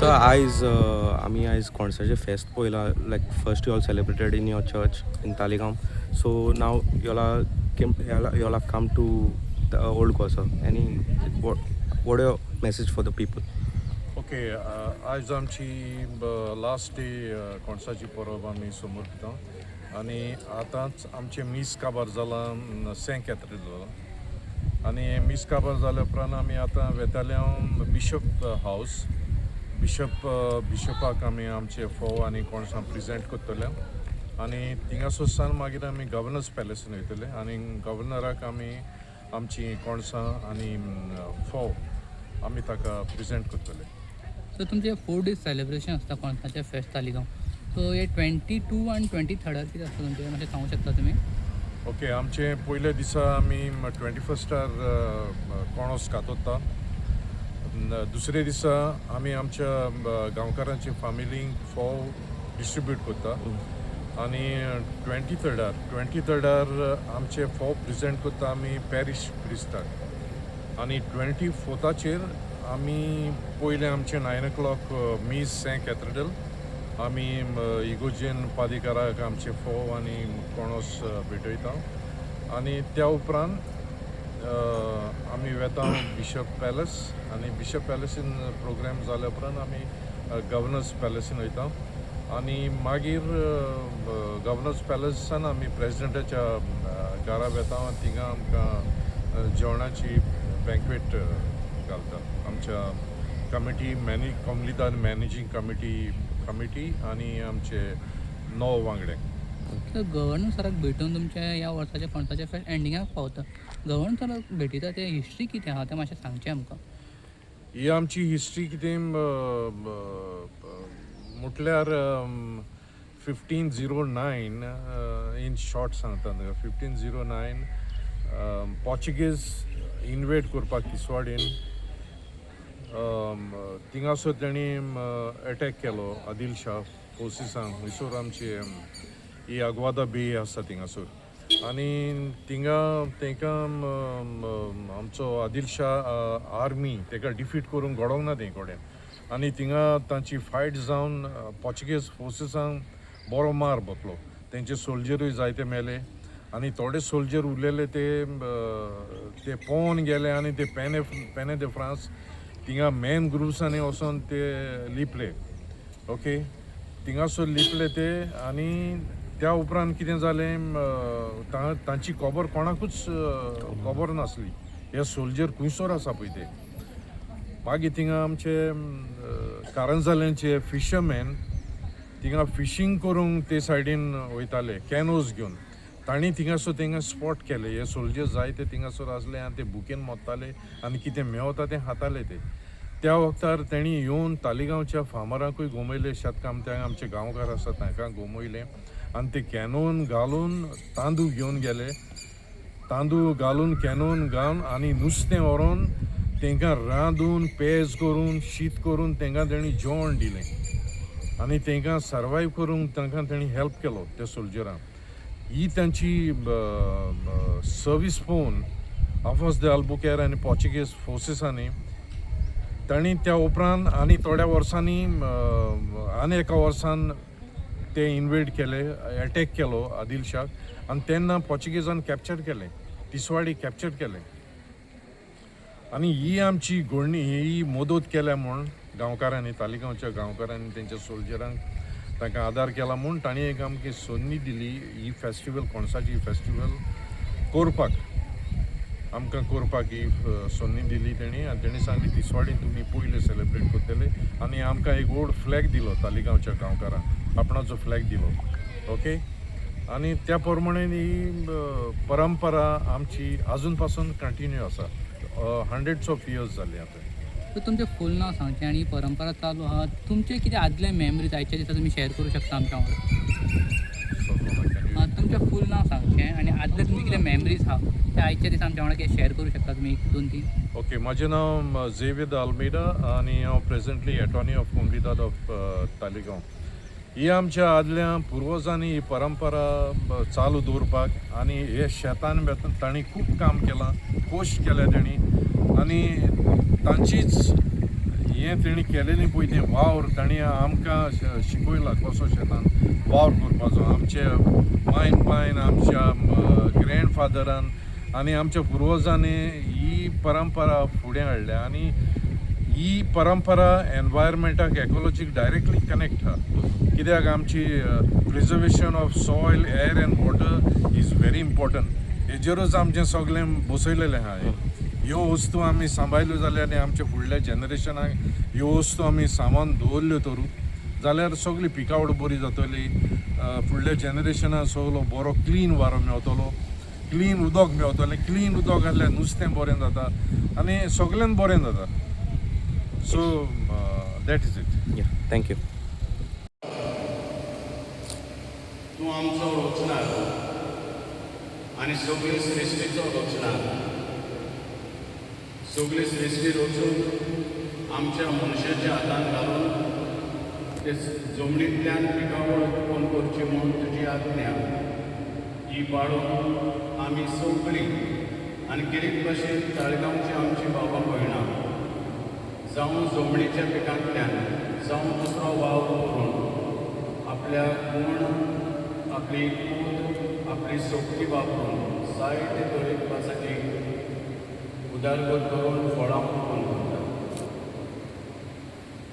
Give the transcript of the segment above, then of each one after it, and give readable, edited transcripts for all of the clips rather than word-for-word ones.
So आयज आमी आयज कोणसाचें फेस्त पळयलां. Like, first you all celebrated in your church in Taleigao, so now you all have come to the Old Goa, sir. Any what your message for the people? Okay, आयज आमची last day, कोणसाची परब आमी समर्पिता आनी आतांच आमचें मीस काबार जालां Saint Catherine. आनी मीस काबार जाल्या उपरांत आमी आतां वेताले बिशप हावस. बिशपाक आमी आमचे फोव आनी कोणसां प्रेजेंट करतले आनी थिंगासर सावन मागीर आमी गव्हर्नर्स पॅलेसीन वयतले आनी गव्हर्नराक आमी आमची कोणसां आनी फोव आमी ताका प्रेजेंट करतले. सो तुमचे 4 डीज सेलिब्रेशन आसता कोणसाचें फेस्त तालिगांव. सो हे 22 आनी 23rdार कितें आसता तुमचें, मातशें सांगूंक शकता तुमी? ओके, आमचे पयल्या दिसा आमी 21star कोणोस कातोता. दुसरे दिसा आमी आमच्या गांवकारांचे फामिलींक फोव डिस्ट्रीब्यूट करता आनी 23rdार आमचे फोव प्रेजेंट करता आमी पॅरीश प्रिस्टाक. आनी 24थाचेर आमी पयलें आमचें 9 o'clock मीस सेंट कॅथेड्रल. आमी इगोजेन पादिकाराक आमचे फोव आनी कोणोस भेटयता आनी त्या उपरांत आमी वेता बिशप पॅलस आनी बिशप पॅलसीन प्रोग्राम जाल्या उपरांत आमी गव्हर्नर्स पॅलसीन वयता आनी मागीर गव्हर्नर्स पॅलसान आमी प्रेजिडेंटाच्या घरा वेता आनी थिंगा आमकां जेवणाची बँकवेट घालता आमच्या कमिटी मॅने कोमलिदाद मॅनेजींग कमिटी आनी आमचे णव वांगडे. तर गव्हर्नर सराक भेटून तुमच्या ह्या वर्साच्या कोणसाचें फेस्त एंडिंगाक पावता. गव्हर्नर सराक भेटिता ते हिस्ट्री कितें आहा तें मातशें सांगचें आमकां. ही आमची हिस्ट्री कितें म्हटल्यार, 1509, in short सांगता तुका, 1509 पोर्चुगीज इन्वेड करपाक तिसवाडीन. थिंगासर तेणी एटॅक केलो आदिल शाह फोर्सिसांक. हंयसर आमची ही आग्वादा बे आसा थिंगासर आनी थिंगा तांकां आमचो आदिल शाह आर्मी ताका डिफीट करूंक घडोंक ना तें कडेन आनी थिंगा तांची फायट जावन पोर्चुगीज फोर्सिसांक बरो मार बसलो. तेंचे सोल्जरूय जायते मेले आनी थोडे सोल्जर उरलेले ते ते पोवन गेले आनी ते पेने दे फ्रांस थिंगा मॅनग्रुव्सांनी वचोन ते लिपले. ओके, थिंगासर लिपले ते आनी त्या उपरांत कितें जालें, तांची खबर कोणाकूच खबर नासली, हे सोल्जर खुंयसर आसा पळय ते. मागीर थिंगा आमचे कारंजाल्यांचे फिशरमॅन थिंगा फिशींग करूंक ते सायडीन वयताले कॅनोज घेवन. तांणी थिंगासर थिंगा स्पॉट केले, हे सोल्जर जायते थिंगासर आसले आनी ते भुकेन मोत्ताले आनी कितें मेवता तें खाताले ते. त्या वखतार तेणी येवन तालिगांवच्या फार्मरांकूय गोमयले, शेतकामत्यांक, आमचे गांवकार आसा तांकां गोमयले आनी ते कॅनोन घालून तांदूळ घेवन गेले. तांदूळ घालून, कॅनोन घालून आनी नुस्तें व्हरोन तांकां रांदून, पेज करून, शीत करून तांकां तेणी जेवण दिलें आनी तांकां सर्वायव करूंक तांकां तेणी हेल्प केलो त्या सोल्जरांक. ही तांची सर्वीस पळोवन आफोन्स दे आल्बुकेर आनी पोर्चुगीज फोर्सिसांनी तांणी त्या उपरांत आनी थोड्या वर्सांनी, आनी एका वर्सान ते इन्वेड केले, एटॅक केलो आदिल शाह आनी तेन्ना पोर्चुगीजान कॅप्चर केलें, तिसवाडी कॅप्चर केलें. आनी ही आमची घडणी, ही मदत केल्या म्हूण गांवकारांनी, तालिगांवच्या गांवकारांनी तेंच्या सोल्जरांक तांकां आदार केला म्हूण तांणी एक आमकां संदी दिली ही फेस्टिवल, कोणसाची फेस्टिवल करपाक. आमकां करपाक ही संदी दिली तेणी आनी तेणी सांगली, तिसवाडीन तुमी पयले सेलिब्रेट करतले. आनी आमकां एक व्हड फ्लॅग दिलो, तालिगांवच्या गांवकारांक आपणाचो फ्लॅग दिलो. ओके, आनी त्या प्रमाणे ही परंपरा आमची अजून पासून कंटिन्यू आसा. हंड्रेड्स ऑफ इयर्स जाली आतां. सो तुमचें फूल नांव सांगचें आनी ही परंपरा चालू आहा, तुमचे कितें आदले मेमरीज आयच्या दिसा तुमी शेअर करूं शकता आमच्या वांगडा? So, can you- तुमचें फूल नांव सांगचें आनी आदले तुमचे कितें मेमरीज आहा ते आयच्या दिसा आमच्या वांगडा कितें शेअर करूं शकता तुमी, एक दोन तीन? ओके, म्हजें नांव झेवियर आल्मेडा आनी हांव प्रेझेंटली एटॉर्नी ऑफ कोमलिदाद ऑफ तालिगांव. ही आमच्या आदल्या पुर्वजांनी ही परंपरा चालू दवरपाक आनी हे शेतान तांणी खूब काम केलां, कश्ट केल्या तांणी आनी तांचीच ही हें तेणी केलेलें पळय तें वावर ताणी आमकां शिकयला कसो शेतान वावर करपाचो. आमचे मायन पायन, आमच्या ग्रँडफादरान आनी आमच्या पुर्वजांनी ही परंपरा फुडें हाडल्या आनी ही परंपरा एनवायरमेंटाक, एकॉलॉजीक डायरेक्टली कनेक्ट आहा, कित्याक आमची preservation of soil, air and water is very important. हेजेरूच आमचें सगळें बसयलेलें आहा. ह्यो वस्तू आमी सांबाळ्ळ्यो जाल्यार आनी आमच्या फुडल्या जनरेशनाक ह्यो वस्तू आमी सांबाळून दवरल्यो तर जाल्यार सगळी पिकावळ बरी जातली. फुडल्या जनरेशनाक सगलो बरो क्लीन वारो मेवतलो, क्लीन उदक मेवतलें. क्लीन उदक आसल्यार नुस्तें बरें जाता आनी सगळ्यांत बरें जाता. So that is it. Yeah, thank you. तूं आमचो रचणार आनी सगळी सृश्टीचो रचणार. सगळी सृश्टी रचून आमच्या मनशाच्या हातान घालून ते जमनींतल्यान पिकावळ उत्पन्न करची म्हूण तुजी आज्ञा ही पाळून आमी सगळीं आनी गिरीक भाशेन ताळगांवची आमची बाबा भयणां जावं जमनीच्या पिकांतल्यान जावं दुसरो वावर करून आपल्या गुण, आपली कूद, आपली शक्ती वापरून जायते तरेकवासाठी उदरगत करून फळां उत्पन्न करतात.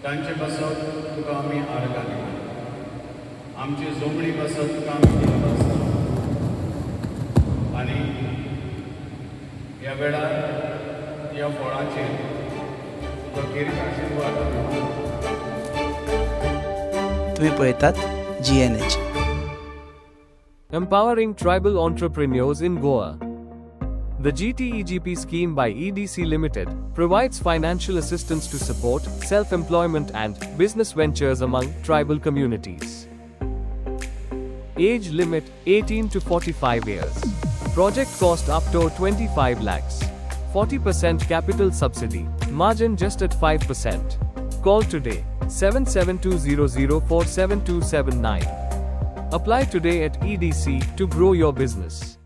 तांचे पासत तुका आमी आर्गां दिता. आमची जमनी पासत तुका आमी दिता आनी ह्या वेळार ह्या फळांचेर तुजो गिरीक आशिर्वाद. तुम्ही पळयतात GNH. Empowering Tribal Entrepreneurs in Goa. The GTEGP scheme by EDC Limited provides financial assistance to support self employment and business ventures among tribal communities. Age limit 18 to 45 years. Project cost up to 25 lakhs. 40% capital subsidy, margin just at 5%. Call today 77200 47279. Apply today at EDC to grow your business.